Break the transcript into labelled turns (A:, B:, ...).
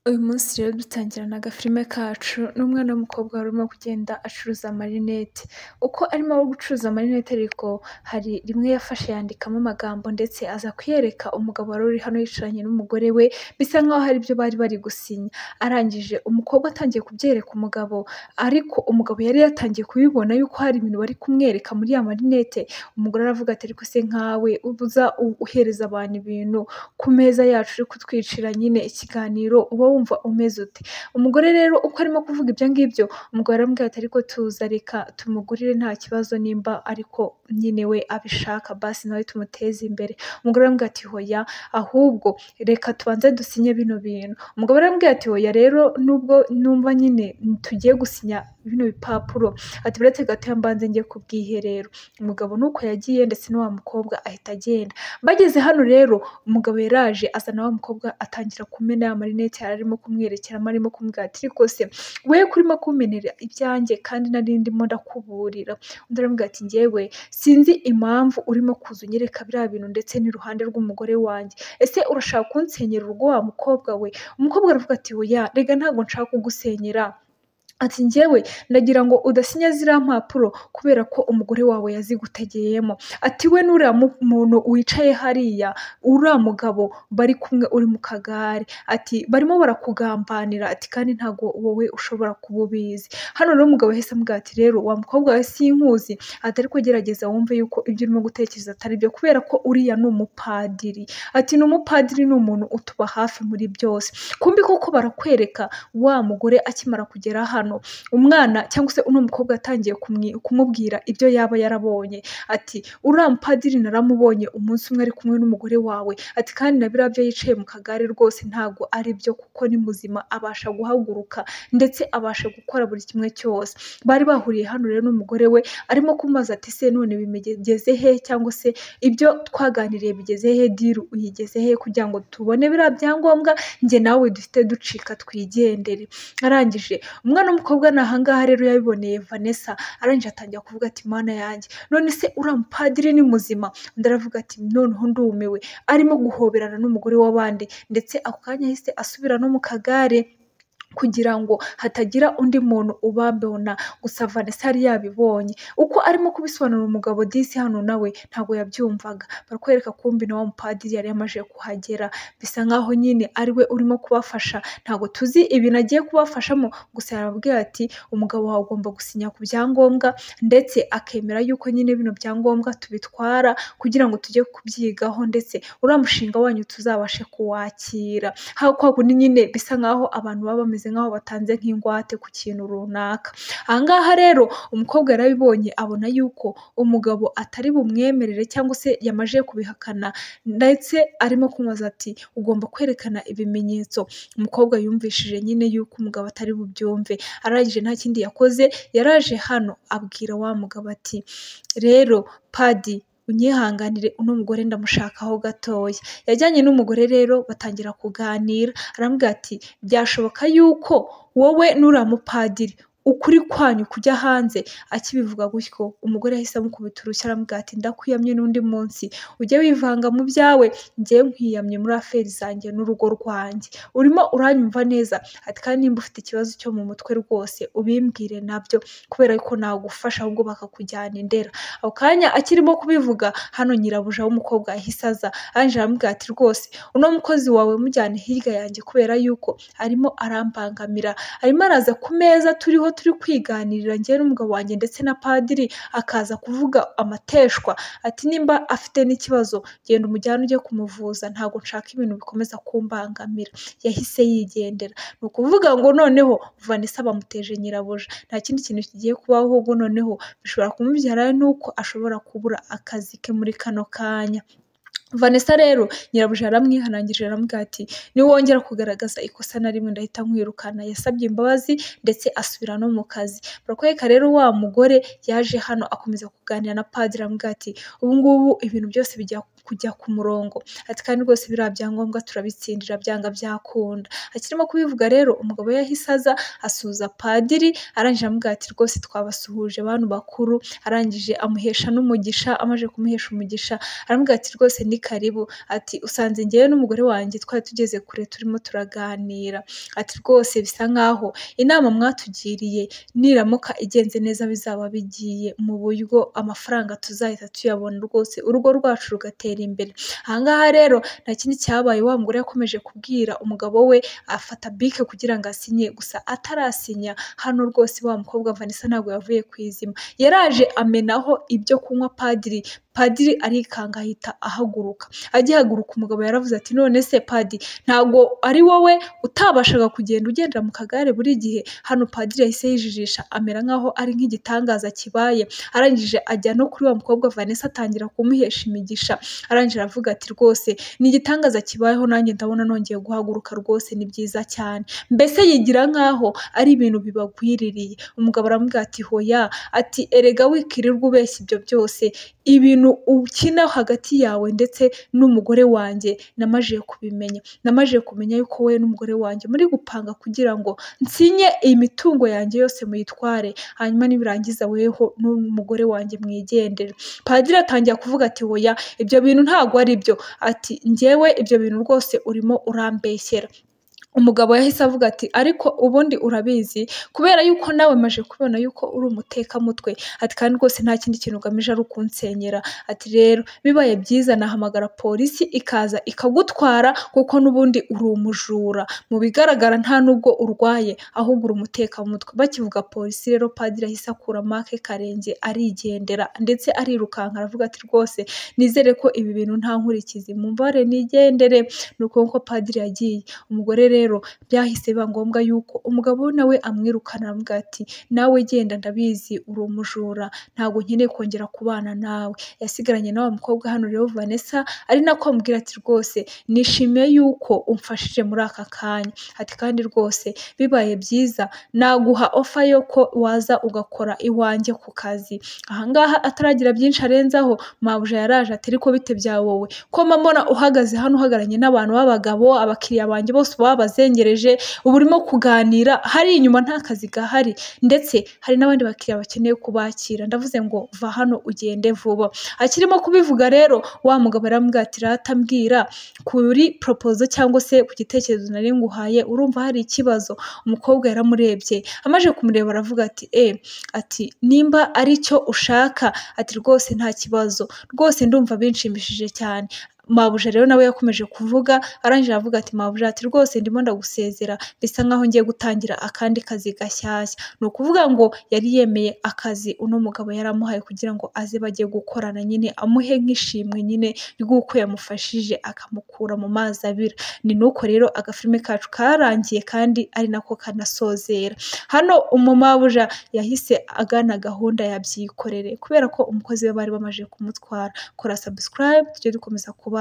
A: Uyu munsi rero dutangirana agafilime kacu n'umwana w'umukobwa wari urimo kugenda acuruza amarinete. Uko arimo gucuruza amarinete ariko hari rimwe yafashe yandikamo amagambo ndetse aza kuyereka umugabo wari uri hano yicaranye n'umugore we, bisa nkaho hari ibyo bari bari gusinya. Arangije umukobwa atangiye kubyereka umugabo, ariko umugabo yari yatangiye kubibona yuko hari ibintu bari kumwereka muri ya marinete, umugore aravuga ati ariko se nkawe uza uhereza abantu ibintu ku meza yacu uri kutwicira nyine ikiganiro uba wumva umeze ute? Umugore rero uko arimo kuvuga ibyo ngibyo, umugabo aramubwira ati ariko tuza reka tumugurire nta kibazo nimba ariko nyine we abishaka basi nawe tumuteze imbere. Umugore aramubwira ati hoya ahubwo reka tubanze dusinye bino bintu. Umugabo aramubwira ati hoya rero nubwo numva nyine tugiye gusinya bino bipapuro, ati buretse gato mbanze njye ku bwiherero. Umugabo nuko yagiye ndetse na wa mukobwa ahita agenda. Bageze hano rero umugabo yaraje azana wa mukobwa atangira kumena ya marinete yari arimo kumwerekeramo arimo kumubwira ati ariko se we kurimo kumenera ibyanjye kandi nari ndimo ndakuburira. Undi aramubwira ati njyewe sinzi impamvu urimo kuza unyereka biriya bintu ndetse n'iruhande rw'umugore wanjye. Ese urashaka kunsenyera urugo wa mukobwa we? Umukobwa aravuga ati oya rega ntabwo nshaka kugusenyera. Ati njyewe ndagira ngo udasinya ziriya mpapuro kubera ko umugore wawe yazigutegeyemo. Ati we n'uriya muntu wicaye hariya, uriya mugabo bari kumwe uri mu kagare. Ati barimo barakugambanira, ati kandi ntabwo wowe ushobora kuba ubizi. Hano rero umugabo yahise amubwira ati rero wa mukobwa we sinkuzi, ati ariko gerageza wumve yuko ibyo urimo gutekereza atari byo kubera ko uriya ni umupadiri. Ati ni umupadiri ni umuntu utuba hafi muri byose. Kumbi koko barakwereka wa mugore akimara kugera hano, umwana cyangwa se uno mukobwa atangiye kumubwira ibyo yaba yarabonye. Ati uriya mupadiri naramubonye umunsi umwe ari kumwe n'umugore wawe, ati kandi na biriya byo yicaye mu kagare rwose ntabwo ari byo kuko ni muzima abasha guhaguruka ndetse abasha gukora buri kimwe cyose. Bari bahuriye hano rero n'umugore we arimo kumubaza ati se none bimegeze he cyangwa se ibyo twaganiriye bigeze he, diru uyigeze he kugira ngo tubone biriya byangombwa njye nawe duhite ducika twigendere. Arangije umwana w'umukobwa ni ahangaha rero yabiboneye Vanessa, arangije atangira kuvuga ati mana yanjye none se uriya mupadiri ni muzima? Undi aravuga ati noneho ndumiwe, arimo guhoberana n'umugore w'abandi ndetse ako kanya yahise asubira no mu kagare kugira ngo hatagira undi muntu ubambona. Gusa Vanessa yari yabibonye uko arimo kubisobanura umugabo disi hano nawe ntabwo yabyumvaga. Barakwereka kumbi na wa mupadiri yari yamaze kuhagera, bisa nkaho nyine ari we urimo kubafasha, ntabwo tuzi ibintu agiye kubafashamo, gusa yarababwiye ati umugabo wawe agomba gusinya ku byangombwa ndetse akemera yuko nyine bino byangombwa tubitwara kugira ngo tujye kubyigaho ndetse uriya mushinga wanyu tuzabashe kuwakira. Kwa kundi nyine bisa nkaho abantu baba bameze nkaho batanze nk'ingwate ku kintu runaka. Ahangaha rero umukobwa yarabibonye abona yuko umugabo atari bumwemerere cyangwa se yamaze kubihakana, ndetse arimo kumubaza ati ugomba kwerekana ibimenyetso. Umukobwa yumvishije nyine yuko umugabo atari bubyumve, arangije nta kindi yakoze, yaraje hano abwira wa mugabo ati rero padi unyihanganire uno mugore ndamushakaho gatoya. Yajyanye n'umugore rero batangira kuganira, aramubwira ati byashoboka yuko wowe n'uriya mupadiri ukuri kwanyu kujya hanze. Akibivuga gutyo umugore yahise amukubita urushyi aramubwira ati ndakwiyamye n'undi munsi ujye wivanga mu byawe, njyewe nkwiyamye muri aferi zanjye n'urugo rwanjye, urimo uranyumva neza? Ati kandi nimba ufite ikibazo cyo mu mutwe rwose ubimbwire nabyo kubera ko nagufasha ahubwo bakakujyana i Ndera. Ako kanya akirimo kubivuga hano nyirabuja w'umukobwa yahise aza, arangije aramubwira ati rwose uno mukozi wawe mujyane hirya yanjye kubera yuko arimo arambangamira, arimo araza ku meza turiho turi kwiganirira njyewe n'umugabo wanjye ndetse na padiri akaza kuvuga amateshwa, ati nimba afite n'ikibazo genda umujyane ujye kumuvuza ntabwo nshaka ibintu bikomeza kumbangamira. Yahise yigendera. Ni ukuvuga ngo noneho Vanessa bamuteje nyirabuja, nta kindi kintu kigiye kubaho ahubwo noneho bishobora kumubyara nuko ashobora kubura akazi ke muri kano kanya. Vanessa rero nyirabuja yaramwihanangirije aramubwira ati niwongera kugaragaza ikosa na rimwe ndahita nkwirukana. Yasabye imbabazi ndetse asubira no mu kazi. Barakwereka rero wa mugore yaje hano akomeza kuganira na padiri aramubwira ati ubu ngubu ibintu byose bijya kujya ku murongo, ati kandi rwose biriya byangombwa turabitsindira byanga byakunda. Akirimo kubivuga rero umugabo yahise aza asuhuza padiri, arangije amubwira ati rwose twabasuhuje bantu bakuru, arangije amuhesha n'umugisha, amaze kumuhesha umugisha aramubwira ati rwose ni karibu, ati usanze njyewe n'umugore wanjye twari tugeze kure turimo turaganira, ati rwose bisa nkaho inama mwatugiriye niramuka igenze neza bizaba bigiye mu buryo amafaranga tuzahita tuyabona rwose urugo rwacu rugatera imbere. Aha ngaha rero nta kindi cyabaye, wa mugore yakomeje kubwira umugabo we afata bike kugira ngo asinye, gusa atarasinya hano rwose wa mukobwa Vanessa ntabwo yavuye ku izima, yaraje amenaho ibyo kunywa padiri, padiri arikanga ahita ahaguruka. Agihaguruka umugabo yaravuze ati none se padi ntabwo ari wowe utabashaga kugenda ugendera mu kagare buri gihe? Hano padiri yahise yijijisha amera nkaho ari nk'igitangaza kibaye, arangije ajya no kuri wa mukobwa Vanessa atangira kumuhesha imigisha, arangije aravuga ati rwose ni igitangaza kibayeho nanjye ndabona nongeye guhaguruka rwose ni byiza cyane. Mbese yigira nkaho ari ibintu bibagwiririye. Umugabo aramubwira ati hoya, ati erega wikirirwa ubeshya ibyo byose, ibintu ukina hagati yawe ndetse n'umugore wanjye namajije kubimenya, namajije kumenya yuko wowe n'umugore wanjye muri gupanga kugira ngo nsinye iyi mitungo yanjye yose muyitware, hanyuma nibirangiza weho n'umugore wanjye mwigendere. Padiri atangira kuvuga ati hoya ibyo bintu ntabwo ari byo, ati njyewe ibyo bintu rwose urimo urambeshyera. Umugabo yahise avuga ati ariko ubundi urabizi kubera yuko nawe maje kubona yuko uri umutekamutwe, ati kandi rwose nta kindi kintu ugamije ari ukunsenyera, ati rero bibaye byiza nahamagara polisi ikaza ikagutwara kuko n'ubundi uri umujura, mu bigaragara nta nubwo urwaye ahubwo uri umutekamutwe. Bakivuga polisi rero padiri yahise akuramo ake karenge arigendera ndetse arirukanka aravuga ati rwose nizere ko ibi bintu nta nkurikizi mumvare nigendere. Ni uko nguko padiri yagiye. Umugore rero byahise biba ngombwa yuko umugabo nawe amwirukana aramubwira ati nawe genda ndabizi uri umujura ntabwo nkeneye kongera kubana nawe. Yasigaranye na wa mukobwa hano rero Vanessa ari nako amubwira ati rwose nishimiye yuko umfashije muri aka kanya, ati kandi rwose bibaye byiza naguha ofa yo ko waza ugakora iwanjye ku kazi. Aha ngaha ataragira byinshi arenzaho mabuja yaraje ati ariko bite bya wowe ko mbona uhagaze hano uhagararanye n'abantu b'abagabo, abakiriya banjye bose babazengereje, ubu urimo kuganira hari inyuma nta kazi gahari ndetse hari n'abandi bakiriya bakeneye kubakira, ndavuze ngo va hano ugende vuba. Akirimo kubivuga rero wa mugabo aramubwira ati rata mbwira kuri proposal cyangwa se ku gitekerezo nari nguhaye urumva hari ikibazo? Umukobwa yaramurebye amaze kumureba aravuga ati ati nimba aricyo ushaka ati rwose nta kibazo rwose ndumva binshimishije cyane. Mabuja rero nawe yakomeje kuvuga arangije aravuga ati mabuja ati rwose ndimo ndagusezera bisa nkaho ngiye gutangira akandi kazi gashyashya. Ni ukuvuga ngo yari yemeye akazi uno mugabo yaramuhaye kugira ngo aze bajye gukorana nyine amuhe nk'ishimwe nyine ry'uko yamufashije akamukura mu mazi abira. Ni nuko rero agafilime kacu karangiye kandi ari nako kanasozera. Hano umumabuja yahise agana gahunda ya byikorere kubera ko umukozi we bari bamaze kumutwara. Kora subscribe tujye dukomeza kubana.